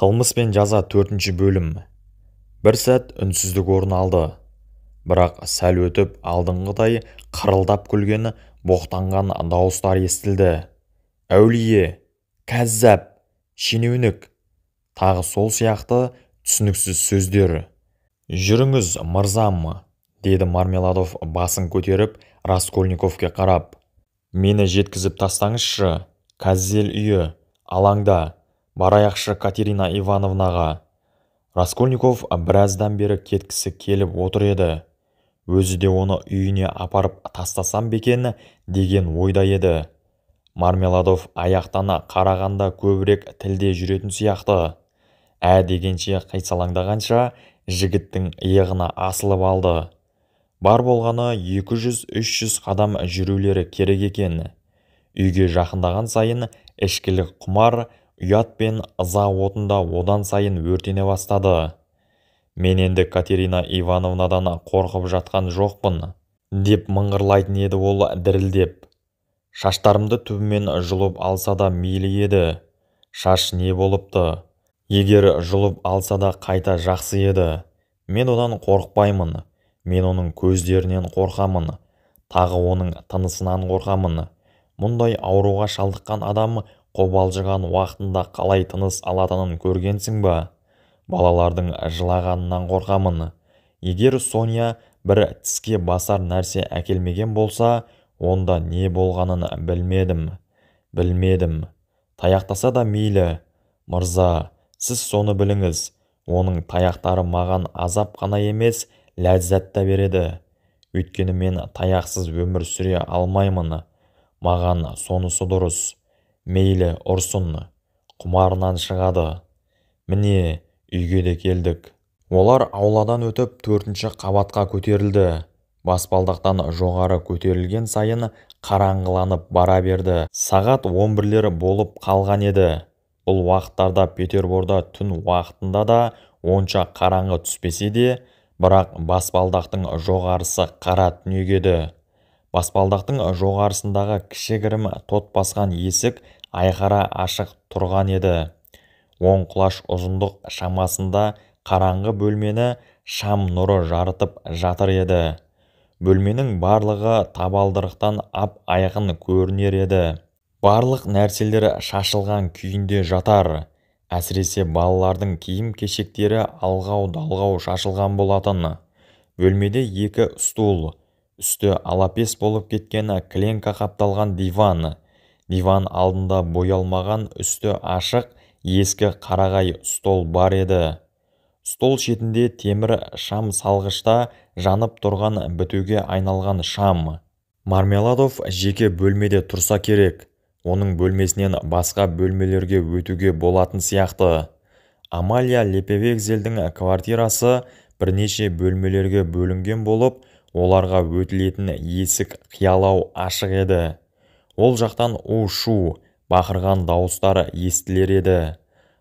Қылмыс пен жаза 4-ші бөлім. Бір сәт үнсіздік орын алды. Бірақ сәл өтіп алдыңғыдай қырылдап күлген, боқтанған дауыстар естілді. Әулие, кәззап, шенеунік, тағы сол сияқты түсініксіз сөздер. Жүріңіз, мырзам, деді Мармеладов басын көтеріп Раскольниковке қарап. Мені жеткізіп тастаңызшы, Козел үйі, алаңда, барайықшы Катерина Ивановнаға. Раскольников біраздан бері кеткісі келіп отыр еді. Өзі де оны үйіне апарып тастасам бекен деген ойда еді. Мармеладов аяқтан қарағанда көбірек тілде жүретін сияқты. Ә дегенше қисалаңдағанша жігіттің иығына асылып алды. Бар болғаны 200-300 қадам жүрулері керек екен. Үйге жақындаған сайын ішкілік құмар, ұят пен ыза отында одан сайын өртене бастады. Мен енді Катерина Ивановнадан қорқып жатқан жоқпын, деп мыңғырлайтын еді ол дірілдеп. Шаштарымды түбімен жұлып алса да мейлі еді. Шаш не болыпты? Егер жұлып алса да қайта жақсы еді. Мен одан қорықпаймын. Мен оның көздерінен қорқамын. Тағы оның тынысынан қорқамын. Мұндай ауруға шалдыққан адам қобалжыған уақытында қалай тыныс алатынын көргенсің ба? Балалардың жылағанынан қорқамын. Егер Соня бір тіске басар нәрсе әкелмеген болса, онда не болғанын білмедім. Білмедім. Таяқтаса да мейлі. Мырза, сіз соны біліңіз. Оның таяқтары маған азап қана емес, ләззат та береді. Өйткені мен таяқсыз өмір сүре алмаймын. Маған сонысы дұрыс. Мейлі ұрсын. Құмарынан шығады. Міне, үйге де келдік. Олар ауладан өтіп 4-ші қабатқа көтерілді. Баспалдақтан жоғары көтерілген сайын қараңғыланып бара берді. Сағат 11-лер болып қалған еді. Бұл уақыттарда Петерборда түн уақытында да онша қараңғы түспесе де, бірақ баспалдақтың жоғарысы қара түнек еді. Баспалдақтың жоғарысындағы кішігірім тот басқан есік айқара ашық тұрған еді. 10 құлаш ұзындық шамасында қараңғы бөлмені шам нұры жарытып жатыр еді. Бөлменің барлығы табалдырықтан ап-айқын көрінер еді. Барлық нәрселер шашылған күйінде жатар. Әсіресе балалардың киім-кешектері алғау-далғау шашылған болатын. Бөлмеде 2 стул, үсті алапес болып кеткен кленка қапталған диван. Диван алдында боялмаған үсті ашық ескі қарағай стол бар еді. Стол шетінде темір шам салғышта жанып тұрған бітуге айналған шам. Мармеладов жеке бөлмеде тұрса керек. Оның бөлмесінен басқа бөлмелерге өтуге болатын сияқты. Амалия Лепевекзельдің квартирасы бірнеше бөлмелерге бөлінген болып, оларға өтілетін есік қиялау ашық еді. Ол жақтан у-шу, бақырған дауыстар естілер еді.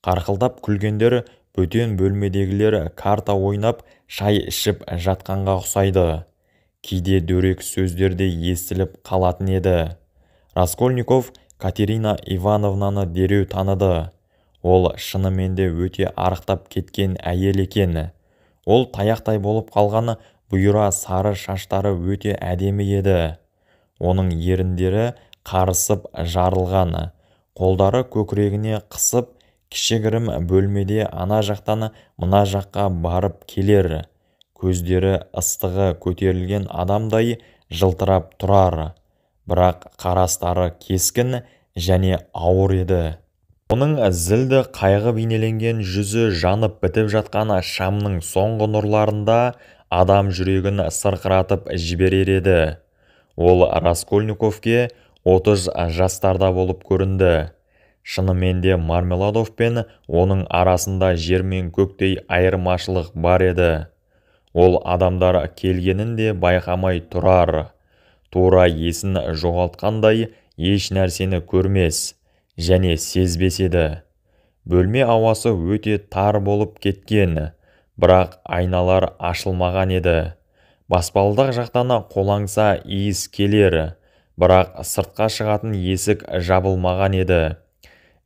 Қарқылдап күлгендер бөтен бөлмедегілер карта ойнап, шай ішіп жатқанға ұқсайды. Кейде дөрекі сөздер де естіліп қалатын еді. Раскольников Катерина Ивановнаны дереу таныды. Ол шынымен де өте арықтап кеткен әйел екен. Ол таяқтай болып қалған бұйра сары шаштары өте әдемі еді. Оның еріндері қарысып жарылған, қолдары көкірегіне қысып, кішігірім бөлмеде ана жақтан мына жаққа барып келер. Көздері ыстығы көтерілген адамдай жылтырап тұрар. Бірақ қарастары кескін және ауыр еді. Оның зілді қайғы бейнеленген жүзі жанып бітіп жатқан шамның соңғы нұрларында адам жүрегін сырқыратып жіберер еді. Ол Раскольниковке 30 жастарда болып көрінді. Шынымен де Мармеладов пен оның арасында жер мен көктей айырмашылық бар еді. Ол адамдар келгенін де байқамай тұрар. Тура есін жоғалтқандай еш нәрсені көрмес және сезбес еді. Бөлме ауасы өте тар болып кеткен, бірақ айналар ашылмаған еді. Баспалдақ жақтан қолаңса иіс келер, бірақ сыртқа шығатын есік жабылмаған еді.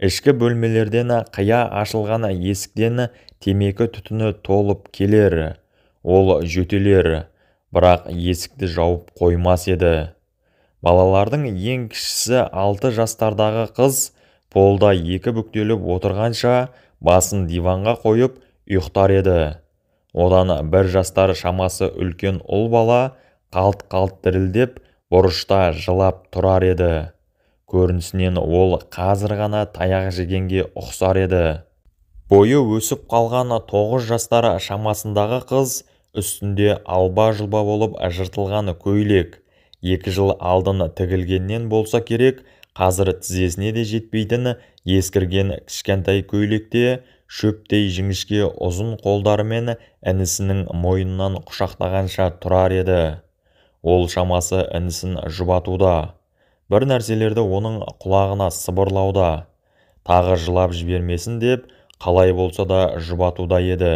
Ішкі бөлмелерден қия ашылған есіктен темекі түтіні толып келер. Ол жөтелер, бірақ есікті жауып қоймас еді. Балалардың ең кішісі 6 жастардағы қыз полда екі бүктеліп отырғанша басын диванға қойып ұйықтар еді. Одан 1 жастар шамасы үлкен ұл бала қалт-қалт дірілдеп бұрышта жылап тұрар еді. Көрінісінен ол қазір ғана таяқ жегенге ұқсар еді. Бойы өсіп қалған 9 жастар шамасындағы қыз үстінде алба-жұлба болып жыртылған көйлек, 2 жыл алдын тігілгеннен болса керек, қазір тізесіне де жетпейтін ескірген кішкентай көйлекте шөптей жіңішке ұзын қолдарымен інісінің мойнынан құшақтағанша тұрар еді. Ол шамасы інісін жұбатуда, бір нәрселерді оның құлағына сыбырлауда, тағы жылап жібермесін деп қалай болса да жұбатуда еді.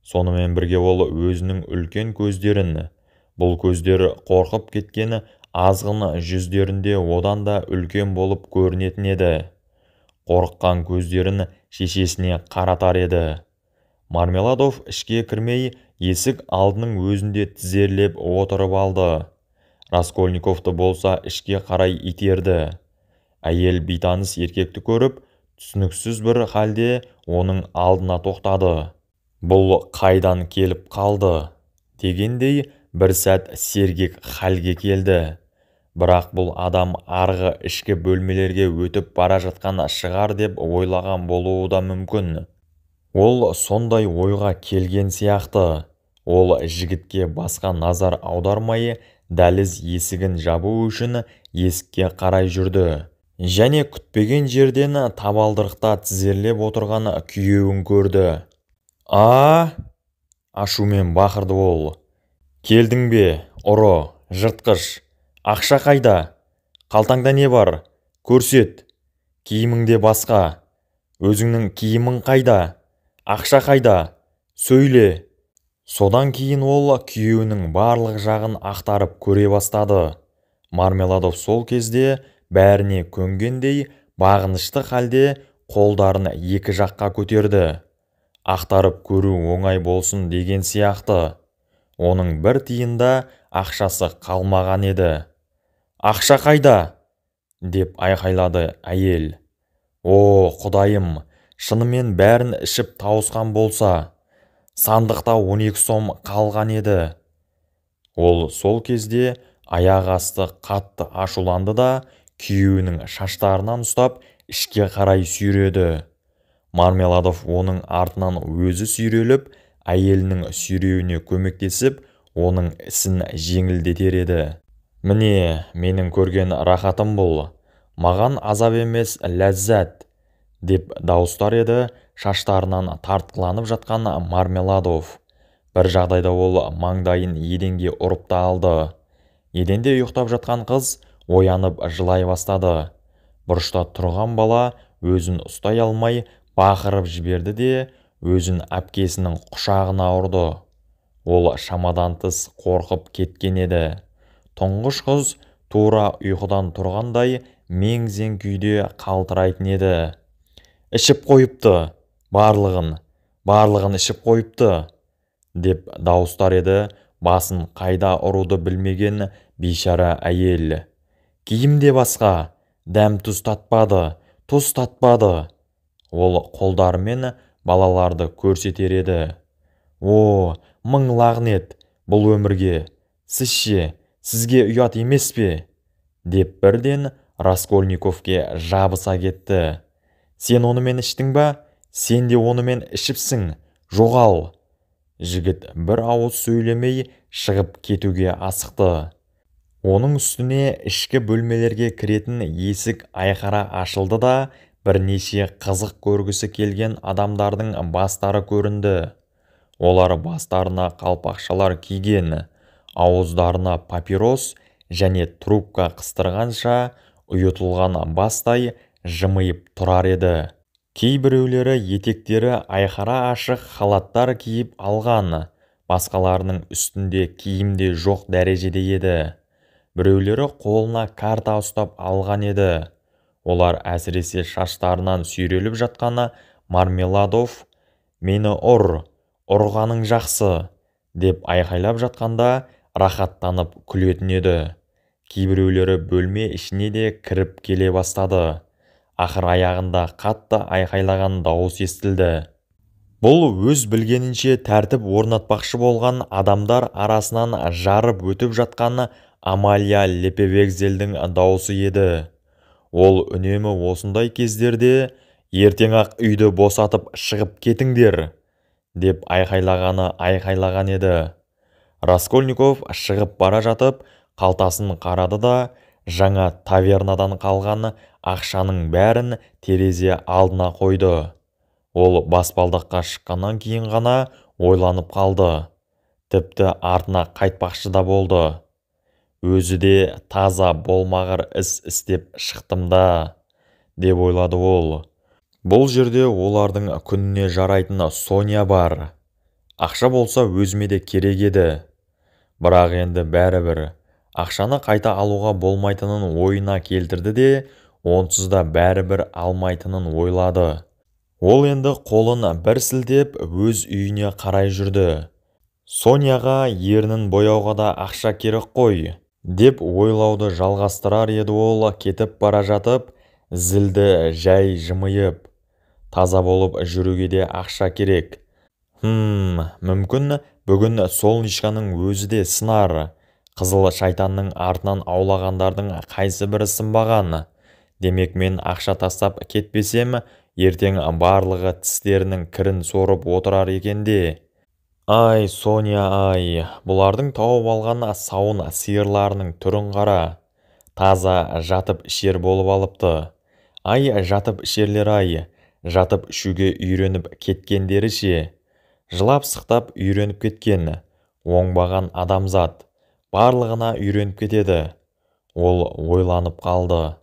Сонымен бірге ол өзінің үлкен көздерін, бұл көздер қорқып кеткен азғын жүздерінде одан да үлкен болып көрінетін еді. Қорыққан көздерін шешесіне қаратар еді. Мармеладов ішке кірмей, есік алдының өзінде тізерлеп отырып алды. Раскольниковты болса ішке қарай итерді. Әйел бейтаныс еркекті көріп, түсініксіз бір халде оның алдына тоқтады. Бұл қайдан келіп қалды дегендей бір сәт сергек халге келді. Бірақ бұл адам арғы ішкі бөлмелерге өтіп бара жатқан шығар деп ойлаған болуы да мүмкін. Ол сондай ойға келген сияқты. Ол жігітке басқа назар аудармай, дәліз есігін жабу үшін есікке қарай жүрді. Және күтпеген жерден табалдырықта тізерлеп отырған күйеуін көрді. «А!» ашумен бақырды ол. «Келдің бе, ұры, жыртқыш? Ақша қайда? Қалтаңда не бар? Көрсет. Киіміңде басқа. Өзіңнің киімің қайда? Ақша қайда? Сөйле!» Содан кейін ол күйеуінің барлық жағын ақтарып көре бастады. Мармеладов сол кезде бәріне көнгендей бағынышты халде қолдарын екі жаққа көтерді. Ақтарып көру оңай болсын деген сияқты. Оның бір тиында ақшасы қалмаған еді. «Ақша қайда?» деп айқайлады әйел. «О, Құдайым, шынымен бәрін ішіп тауысқан болса, сандықта 12 сом қалған еді». Ол сол кезде аяқ асты қатты ашуланды да, күйеуінің шаштарынан ұстап, ішке қарай сүйреді. Мармеладов оның артынан өзі сүйреліп, әйелінің сүйреуіне көмектесіп, оның ісін жеңілдетер еді. «Міне, менің көрген рахатым бұл. Маған азап емес, ләззат», деп дауыстар еді шаштарынан тартқыланып жатқан Мармеладов. Бір жағдайда ол маңдайын еденге ұрып та алды. Еденде ұйықтап жатқан қыз оянып жылай бастады. Бұрышта тұрған бала өзін ұстай алмай бақырып жіберді де, өзін әпкесінің құшағына ұрды. Ол шамадан тыс қорқып кеткен еді. Тұңғыш қыз тура ұйқыдан тұрғандай мең-зең күйде қалтырайтын еді. «Ішіп қойыпты, барлығын, барлығын ішіп қойыпты», деп дауыстар еді басын қайда ұруды білмеген бейшара әйел. «Киім де басқа, дәм тұз татпады, тұз татпады». Ол қолдарымен балаларды көрсетер еді. «О, мың лағнет бұл өмірге, сіз ше, сізге ұят емес пе?» деп бірден Раскольниковке жабыса кетті. «Сен онымен іштің ба? Сен де онымен ішіпсің, жоғал!» Жігіт бір ауыз сөйлемей шығып кетуге асықты. Оның үстіне ішкі бөлмелерге кіретін есік айқара ашылды да, бірнеше қызық көргісі келген адамдардың бастары көрінді. Олар бастарына қалпақшалар киген, ауыздарына папирос және трубка қыстырғанша ұйытылған бастай жымиып тұрар еді. Кейбіреулері етектері айқара ашық халаттар киіп алған, басқаларының үстінде киімде жоқ дәрежеде еді. Біреулері қолына карта ұстап алған еді. Олар әсіресе шаштарынан сүйреліп жатқан Мармеладов «Мені ұр, ұрғаның жақсы» деп айқайлап жатқанда рахаттанып күлетін еді. Кейбіреулері бөлме ішіне де кіріп келе бастады. Ақыр аяғында қатты айқайлаған дауыс естілді. Бұл өз білгенінше тәртіп орнатпақшы болған адамдар арасынан жарып өтіп жатқан Амалия Лепевекзельдің дауысы еді. Ол үнемі осындай кездерде «Ертең-ақ үйді босатып шығып кетіңдер» деп айқайлағаны айқайлаған еді. Раскольников шығып бара жатып, қалтасын қарады да, жаңа тавернадан қалған ақшаның бәрін терезе алдына қойды. Ол баспалдаққа шыққаннан кейін ғана ойланып қалды. Тіпті артына қайтпақшы да болды. Өзі де таза болмағыр іс істеп шықтым да, деп ойлады ол. Бұл жерде олардың күніне жарайтын Соня бар. Ақша болса өзіме де керек еді. Бірақ енді бәрібір ақшаны қайта алуға болмайтынын ойына келтірді де, онсыз да бәрібір алмайтынын ойлады. Ол енді қолын бір сілтеп өз үйіне қарай жүрді. Соняға ернін бояуға да ақша керек қой, деп ойлауды жалғастырар еді ол кетіп бара жатып, зілді жай жымиып. Таза болып жүруге де ақша керек. Мүмкін бүгін Солнышканың өзі де сынар. Қызыл шайтанның артынан аулағандардың қайсы бірі сынбаған. Демек мен ақша тастап кетпесем, ертең барлығы тістерінің кірін сорып отырар екен де. Ай, Соня, ай, бұлардың тауып алған сауын сиырларының түрін қара. Таза жатып ішер болып алыпты. Ай, жатып ішерлер ай, жатып ішуге үйреніп кеткендері ше. Жылап сықтап үйреніп кеткен, оңбаған адамзат, барлығына үйреніп кетеді. Ол ойланып қалды.